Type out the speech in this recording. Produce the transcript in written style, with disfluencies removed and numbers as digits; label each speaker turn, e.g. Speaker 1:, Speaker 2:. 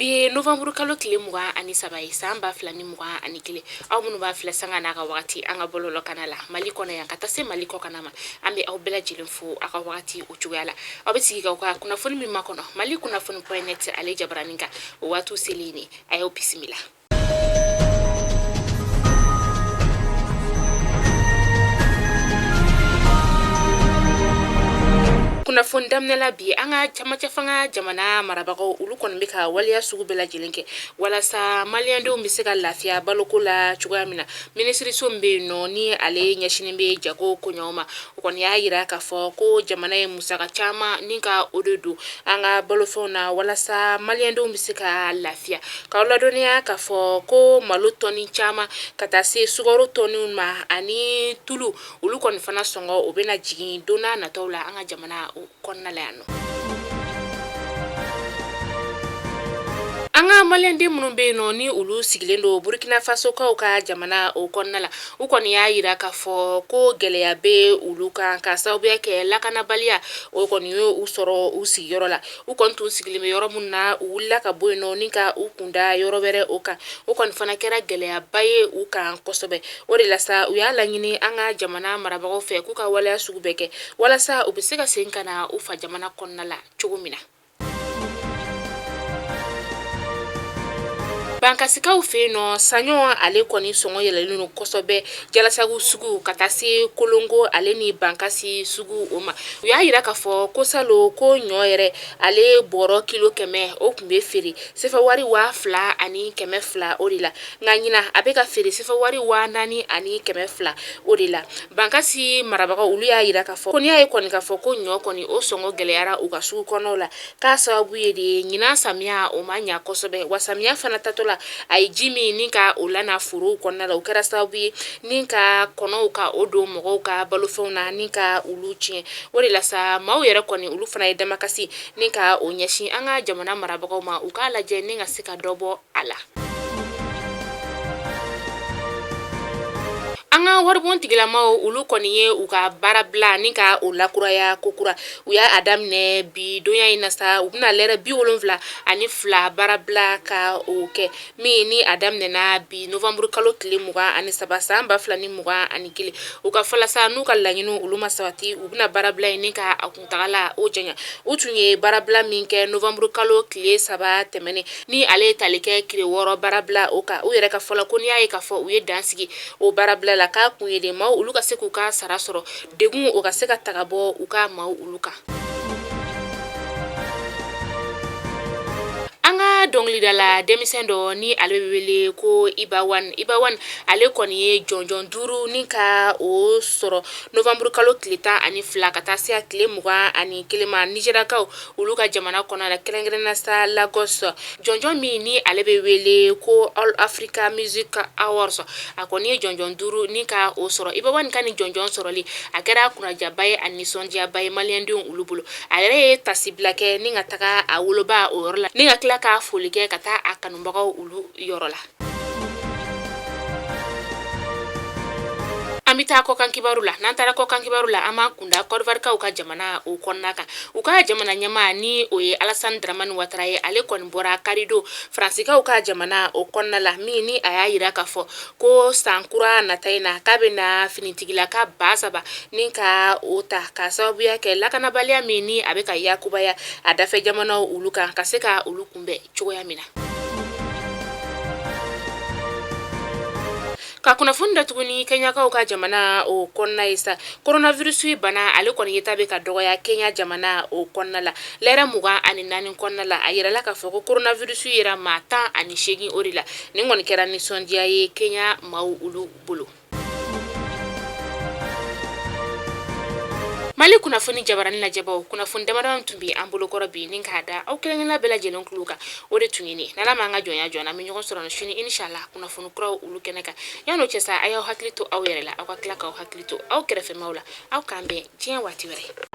Speaker 1: Bi ye novembre kalo tile 23 ye san 2021. Aw minnu b'a filɛ sanga n'a ka wagati an ka bɔlɔlɔ kana la Mali kɔnɔ yan ka taa se Mali kɔkanna ma, an bɛ aw bɛɛ lajɛlen fo aw ka wagati o cogoya la. Aw bɛ sigi k'aw ka kunnafoni min makɔnɔ Mali kunnafoni point net ale jabaranin kan, o waatiw selen ye, a y'aw bisimila. Kunnafoni daminɛ la bi, an ka camancɛ fanga jamana marabagaw olu kɔni bɛ ka waleya sugu bɛɛ lajɛlen kɛ walasa maliyɛndenw bɛ se ka lafiya baloko la cogoya min na. Minisiriso min bɛ yen nɔ ni ale ɲɛsinnen bɛ jago koɲaw ma, o kɔni y'a jira k'a fɔ ko jamana ye musaka caman ni ka o de don an ka balofɛnw na walasa maliyɛndenw bɛ se ka lafiya. K'aw ladɔnniya k'a fɔ ko malo tɔni caman ka taa se sukaro tɔniw ma ani tulu, olu kɔni fana sɔngɔ o bɛna jigin don n'a nataw la an ka jamana kɔnɔna la yan nɔ. An ka maliyɛnden minnu bɛ yen nɔ ni olu sigilen don Burkina Fasokaw ka jamana o kɔnɔna la, u kɔni y'a jira k'a fɔ ko gɛlɛya bɛ olu kan ka sababuya kɛ lakanabaliya o kɔni ye u sɔrɔ u sigiyɔrɔ la. U kɔni tun sigilen bɛ yɔrɔ minnu na, u wulila ka bɔ yen nɔ ni ka u kunda yɔrɔ wɛrɛ o kan. O kɔni fana kɛra gɛlɛyaba ye u kan kosɛbɛ. O de la sa, u y'a laɲini an ka jamana marabagaw fɛ k'u ka waleya sugu bɛɛ kɛ walasa u bɛ se ka segin ka na u fa jamana kɔnɔna la cogo min na. Bankasikaw fɛ yen nɔ, saɲɔ ale kɔni sɔngɔ yɛlɛlen don kosɛbɛ Jalasagu sugu ka taa se Kolongo ale ni Bankasi sugu o ma. U y'a jira k'a fɔ ko salon ko ɲɔ yɛrɛ ale bɔrɔ kilo 100 o tun bɛ feere sefa wari 2200 o de la, nka ɲinan a bɛ ka feere sefa wari 4200 o de la. Bankasi marabagaw olu y'a jira k'a fɔ ko n'i y'a ye kɔni k'a fɔ ko ɲɔ kɔni o sɔngɔ gɛlɛyara u ka sugu kɔnɔw la, k'a sababu ye de ye ɲinan samiya o ma ɲa kosɛbɛ, wa samiya fana tatɔ la a ye ji min ni ka o lana forow kɔnɔna la, o kɛra sababu ye ni ka kɔnɔw ka o don mɔgɔw ka balofɛnw na ni ka olu tiɲɛ. O de la sa, maaw yɛrɛ kɔni olu fana ye damakasi ni ka o ɲɛsin an ka jamana marabagaw ma, u k'a lajɛ ni ka se ka dɔ bɔ a la. An ka waribon tigilamaw olu kɔni ye u ka baarabila ni ka o lakuraya kokura. U y'a daminɛ bi donya in na sa, u bɛna lɛrɛ 72 baarabila ka o kɛ, min ni a daminɛna bi novembre kalo tile 23 san 2021. U ka fɔ la sa, n'u ka laɲiniw olu ma sabati, u bɛna baarabila in ni ka a kuntagala o janya. U tun ye baarabila min kɛ novembre kalo tile 3 tɛmɛnen, ni ale ye tali kɛ tile 6 baarabila o kan, u yɛrɛ ka fɔ la ko n'i y'a ye k'a fɔ u ye dan sigi o baarabila la, k'a kun ye de maaw olu ka se k'u ka sara sɔrɔ, degun o ka se ka taga bɔ u ka maaw olu kan. An ka dɔnkilidala denmisɛn dɔ ni ale bɛ wele ko Iba One. Iba One ale kɔni ye jɔnjɔn 5 ni ka o sɔrɔ novembre kalo tile 12 ka taa se a tile 21 ma Nizeriyakaw olu ka jamana kɔnɔ la, kɛrɛnkɛrɛnnenya sa Lagos. Jɔnjɔn min ni ale bɛ wele ko All Africa Music Awards, a kɔni ye jɔnjɔn 5 ni ka o sɔrɔ. Iba One ka nin jɔnjɔn sɔrɔli, a kɛra kunnajaba ye, a nisɔndiyaba ye maliyɛndenw olu bolo. A yɛrɛ ye tasibila kɛ ni ka taga a woloba o yɔrɔ la, ni ka tila ka foli kɛ ka taa a kanubagaw olu yɔrɔ la. An bɛ taa kɔkan kibaru la. N'an taara kɔkan kibaru la, an b'an kunda Kɔdiwarikaw ka jamana o kɔnɔna kan. U ka jamana ɲɛmaa ni o ye Alasani Daramani Watara ye, ale kɔni bɔra karidon Faransikaw ka jamana o kɔnɔna la, min ni a y'a jira k'a fɔ ko san kura nata in na, k'a bɛna finitigilaka 3000 ni ka o ta ka sababuya kɛ lakanabaliya min ni a bɛ ka yakubaya a dafɛ jamanaw olu kan, ka se ka olu kunbɛn cogoya min na. Ka kunnafoni datugu ni Kenyakaw ka jamana o kɔnɔna ye sa, coronavirus bana ale kɔni yeta bɛ ka dɔgɔya Kenya jamana o kɔnɔna la. Lɛrɛ 24 kɔnɔna la, a yirala k'a fɔ ko coronavirus yera maa 18 o de la. Nin kɔni kɛra nisɔndiya ye Kenya maaw olu bolo. Mali kunnafoni jabarani lajɛbaw, kunnafoni damadɔ tun bɛ an bolokɔrɔ bi ni k'a da aw kelenkelenna bɛɛ lajɛlen tulo kan, o de tun ye nin. N'Ala m'an ka jɔnya jɔ an na, an bɛ ɲɔgɔn sɔrɔ sini inshallah kunnafoni kuraw olu kɛnɛ kan. Yan'o cɛ sa, a y'aw hakili to aw yɛrɛ la, aw ka tila k'aw hakili to aw kɛrɛfɛmaw la. Aw k'an bɛn diɲɛ waati wɛrɛ.